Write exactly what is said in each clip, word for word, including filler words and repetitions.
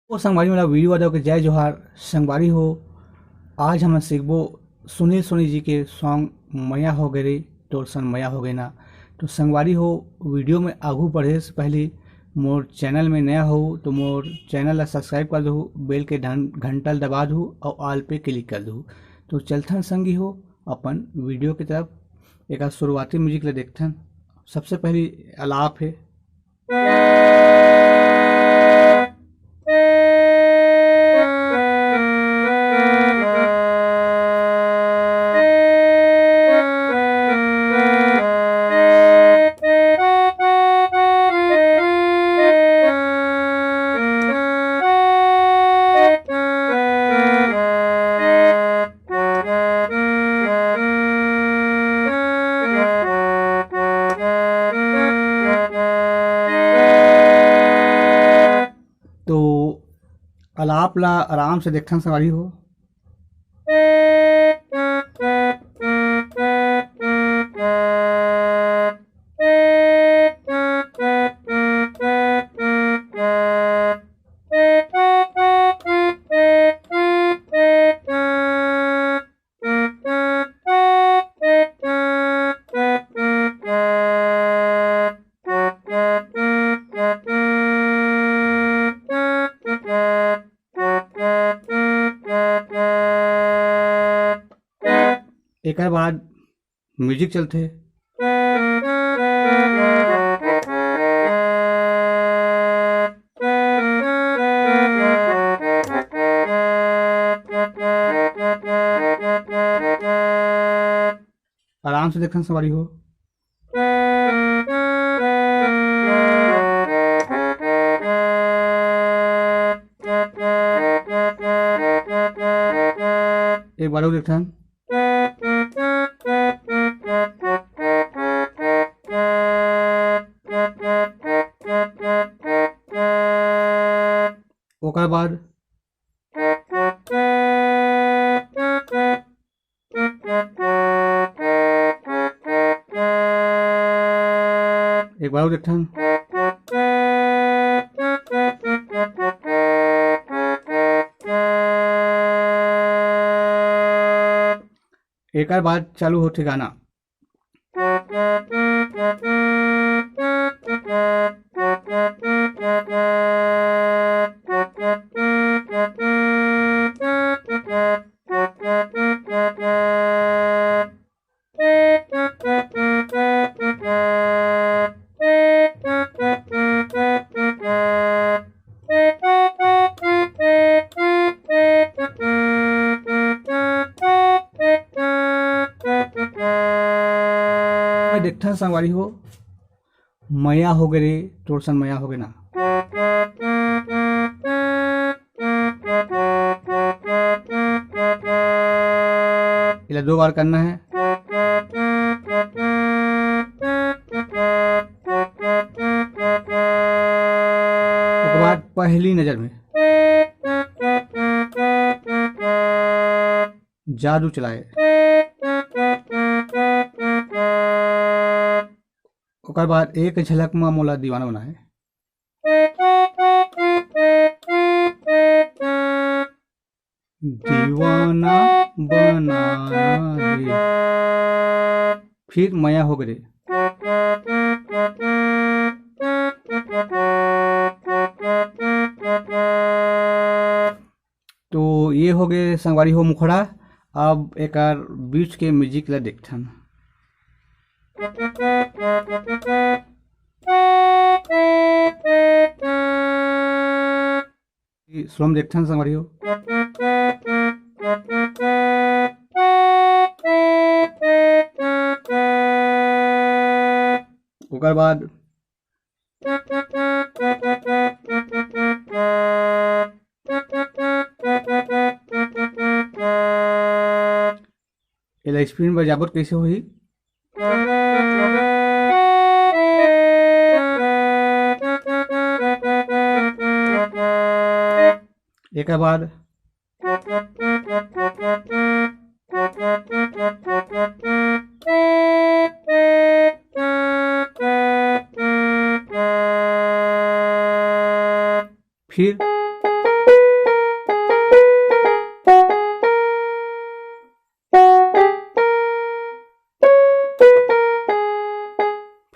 ओ संगवारी, मोला वीडियो वाले के जय जोहार। संगवारी हो, आज हमन सीखबो सुनील सोनी जी के सॉन्ग मया हो गे रे, तोर सन मया हो गे ना। तो संगवारी हो, वीडियो में आगू बढ़े से पहले मोर चैनल में नया हो तो मोर चैनल ला सब्सक्राइब कर दहू, बेल के घं-, घंटा ला दबा दहू और ऑल पे क्लिक कर दहू। तो चलथन संगी हो अपन वीडियो की तरफ। एक शुरुआती म्यूजिक ला देखथन। सबसे पहली अलाप है। तो अलाप ला आराम से देखथन संगवारी हो। एकर बाद म्यूजिक चलथे। आराम से देखन संगवारी हो। एक बार और देखथन। ओकर बाद एक बार और देखथन। एकर बाद चालू होथे गाना। मैं देखथन संगवारी हो, मया हो गे रे, तोर सन मया हो गे ना। एला दो बार करना है। ओकर बाद पहली नजर में जादू चलाए। ओकर बाद एक झलक मा मोला दीवाना बनाए। दीवाना बनाना रे। फिर मया हो गे रे। तो ये हो गे संगवारी हो मुखड़ा। अब एकर बीच के म्यूजिक ला देखथन। स्लो में देखथन संगवारी हो। ओकर बाद एला स्पिन बजाबो त कइसे होही? एकर बाद फिर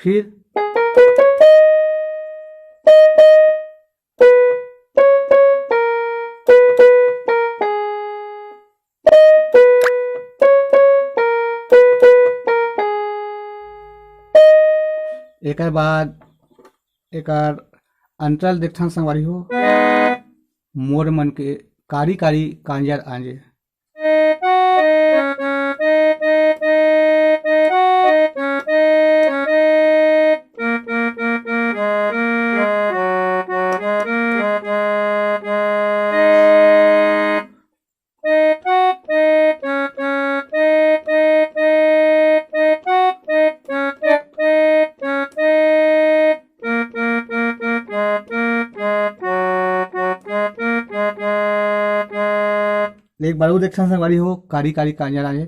फिर एकर बाद एकर अंतरा ल देखथन संगवारी हो, मोर मन के कारी कारी कांजर आंजे। एक बार अउ देखथन संगवारी हो, कारी कारी कांजर आंजे।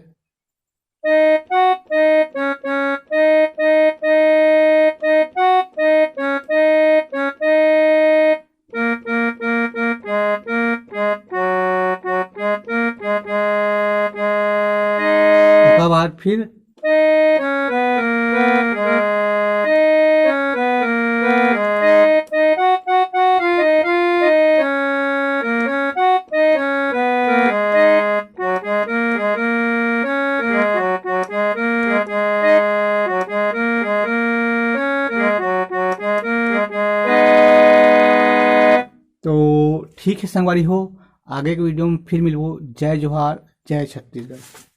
ओकर बाद फिर तो ठीक है संगवारी हो, आगे के वीडियो में फिर मिलबो। जय जोहार, जय छत्तीसगढ़।